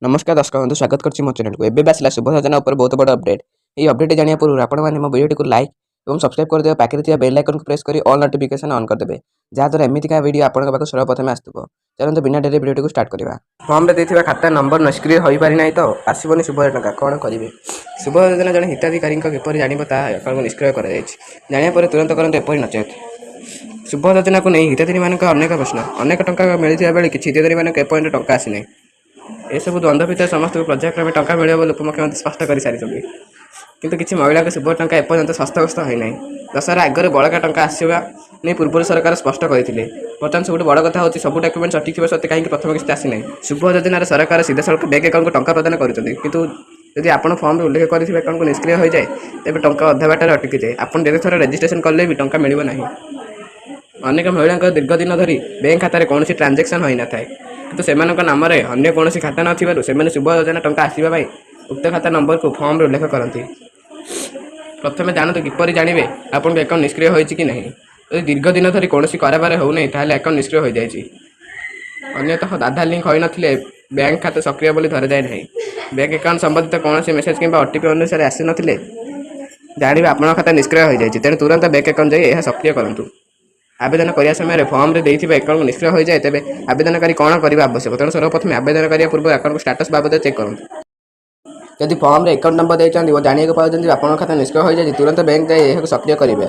ନମସ୍କାର ଦର୍ଶକ ବନ୍ଧୁ, ସ୍ୱାଗତ କରୁଛି ମୋ ଚ୍ୟାନେଲକୁ। ଏବେ ବି ଆସିଲା ସୁଭଦ୍ରା ଯୋଜନା ଉପରେ ବହୁତ ବଡ଼ ଅପଡେଟ୍। ଏହି ଅପଡେଟ୍ ଜାଣିବା ପୂର୍ବରୁ ଆପଣମାନେ ମୋ ଭିଡ଼ିଓଟିକୁ ଲାଇକ୍ ଏବଂ ସବସ୍କ୍ରାଇବ୍ କରିଦେବେ। ପାଖରେ ଥିବା ବେଲ୍ ଆଇକନ୍କୁ ପ୍ରେସ୍ କରି ଅଲ୍ ନୋଟିଫିକେସନ୍ ଅନ୍ କରିଦେବେ, ଯାହାଦ୍ୱାରା ଏମିତିକା ଭିଡ଼ିଓ ଆପଣଙ୍କ ପାଖକୁ ସର୍ବପ୍ରଥମେ ଆସୁଥିବ। ଚାଲନ୍ତୁ, ବିନା ଡେରି ଭିଡ଼ିଓଟିକୁ ଷ୍ଟାର୍ଟ କରିବା। ଫର୍ମରେ ଦେଇଥିବା ଖାତା ନମ୍ବର ନିଷ୍କ୍ରିୟ ହୋଇପାରିନାହିଁ ତ ଆସିବନି ସୁଭଦ୍ରା ଟଙ୍କା, କ'ଣ କରିବେ? ସୁଭଦ୍ରା ଯୋଜନା ଜଣେ ହିତାଧିକାରୀଙ୍କ କିପରି ଜାଣିବ ତାହା ଆକାଉଣ୍ଟକୁ ନିଷ୍କ୍ରିୟ କରାଯାଇଛି? ଜାଣିବା ପରେ ତୁରନ୍ତ କରନ୍ତୁ ଏପରି, ନଚେତ୍। ସୁଭଦ୍ରା ଯୋଜନାକୁ ନେଇ ହିତାଧିକାରୀମାନଙ୍କ ଅନେକ ପ୍ରଶ୍ନ। ଅନେକ ଟଙ୍କା ମିଳିଥିବା ବେଳେ କିଛି ହିତାଧିକାରୀମାନଙ୍କ ଏପର୍ଯ୍ୟନ୍ତ ଟଙ୍କା ଆସିନାହିଁ। ଏସବୁ ଦ୍ୱନ୍ଦ୍ୱ ଭିତରେ ସମସ୍ତଙ୍କୁ ପର୍ଯ୍ୟାୟକ୍ରମେ ଟଙ୍କା ମିଳିବ ବୋଲି ଉପମୁଖ୍ୟମନ୍ତ୍ରୀ ସ୍ପଷ୍ଟ କରିସାରିଛନ୍ତି। କିନ୍ତୁ କିଛି ମହିଳାଙ୍କ ସୁଭଦ୍ରା ଟଙ୍କା ଏପର୍ଯ୍ୟନ୍ତ ହସ୍ତଗତ ହୋଇନାହିଁ। ଦଶହରା ଆଗରୁ ବଳକା ଟଙ୍କା ଆସିବା ନେଇ ପୂର୍ବରୁ ସରକାର ସ୍ପଷ୍ଟ କରିଥିଲେ। ବର୍ତ୍ତମାନ ସବୁଠୁ ବଡ଼ କଥା ହେଉଛି, ସବୁ ଡକ୍ୟୁମେଣ୍ଟ ସଠିକ୍ ଥିବା ସତ୍ତ୍ୱେ କାହିଁକି ପ୍ରଥମ କିସ୍ତି ଆସିନାହିଁ? ସୁଭଦ୍ରା ଯୋଜନାରେ ସରକାର ସିଧାସଳଖ ବ୍ୟାଙ୍କ ଆକାଉଣ୍ଟକୁ ଟଙ୍କା ପ୍ରଦାନ କରୁଛନ୍ତି। କିନ୍ତୁ ଯଦି ଆପଣ ଫର୍ମରେ ଉଲ୍ଲେଖ କରିଥିବା ଆକାଉଣ୍ଟକୁ ନିଷ୍କ୍ରିୟ ହୋଇଯାଏ, ତେବେ ଟଙ୍କା ଅଧା ବାଟରେ ଅଟକିଯାଏ। ଆପଣ ଯେତେ ଥର ରେଜିଷ୍ଟ୍ରେସନ କଲେ ବି ଟଙ୍କା ମିଳିବ ନାହିଁ। ଅନେକ ମହିଳାଙ୍କର ଦୀର୍ଘ ଦିନ ଧରି ବ୍ୟାଙ୍କ ଖାତାରେ କୌଣସି ଟ୍ରାଞ୍ଜାକ୍ସନ୍ ହୋଇନଥାଏ। କିନ୍ତୁ ସେମାନଙ୍କ ନାମରେ ଅନ୍ୟ କୌଣସି ଖାତା ନଥିବାରୁ ସେମାନେ ସୁଭଦ୍ରା ଯୋଜନା ଟଙ୍କା ଆସିବା ପାଇଁ ଉକ୍ତ ଖାତା ନମ୍ବରକୁ ଫର୍ମରେ ଉଲ୍ଲେଖ କରନ୍ତି। ପ୍ରଥମେ ଜାଣନ୍ତୁ କିପରି ଜାଣିବେ ଆପଣଙ୍କ ଆକାଉଣ୍ଟ ନିଷ୍କ୍ରିୟ ହୋଇଛି କି ନାହିଁ। ଯଦି ଦୀର୍ଘ ଦିନ ଧରି କୌଣସି କାରବାର ହେଉନାହିଁ, ତାହେଲେ ଆକାଉଣ୍ଟ ନିଷ୍କ୍ରିୟ ହୋଇଯାଇଛି। ଅନ୍ୟତଃ, ଆଧାର ଲିଙ୍କ ହୋଇନଥିଲେ ବ୍ୟାଙ୍କ ଖାତା ସକ୍ରିୟ ବୋଲି ଧରାଯାଏ ନାହିଁ। ବ୍ୟାଙ୍କ ଆକାଉଣ୍ଟ ସମ୍ବନ୍ଧିତ କୌଣସି ମେସେଜ୍ କିମ୍ବା ଓଟିପି ଅନୁସାରେ ଆସିନଥିଲେ ଜାଣିବେ ଆପଣଙ୍କ ଖାତା ନିଷ୍କ୍ରିୟ ହୋଇଯାଇଛି। ତେଣୁ ତୁରନ୍ତ ବ୍ୟାଙ୍କ ଆକାଉଣ୍ଟ ଯାଇ ଏହା ସକ୍ରିୟ କରନ୍ତୁ। ଆବେଦନ କରିବା ସମୟରେ ଫର୍ମରେ ଦେଇଥିବା ଆକାଉଣ୍ଟ ନିଷ୍କ୍ରିୟ ହୋଇଯାଏ, ତେବେ ଆବେଦନକାରୀ କ'ଣ କରିବା ଆବଶ୍ୟକ? ତେଣୁ ସର୍ବପ୍ରଥମେ ଆବେଦନ କରିବା ପୂର୍ବରୁ ଆକାଉଣ୍ଟ ଷ୍ଟାଟସ୍ ବାବଦରେ ଚେକ୍ କରନ୍ତୁ। ଯଦି ଫର୍ମରେ ଆକାଉଣ୍ଟ ନମ୍ବର ଦେଇଛନ୍ତି ଓ ଜାଣିବାକୁ ପାଉଛନ୍ତି ଆପଣଙ୍କ ଖାତା ନିଷ୍କ୍ରିୟ ହୋଇଯାଇଛି, ତୁରନ୍ତ ବ୍ୟାଙ୍କ ଯାଇ ଏହାକୁ ସକ୍ରିୟ କରିବେ,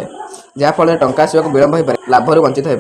ଯାହାଫଳରେ ଟଙ୍କା ଆସିବାକୁ ବିଳମ୍ବ ହୋଇପାରେ, ଲାଭରୁ ବଞ୍ଚିତ ହେବେ।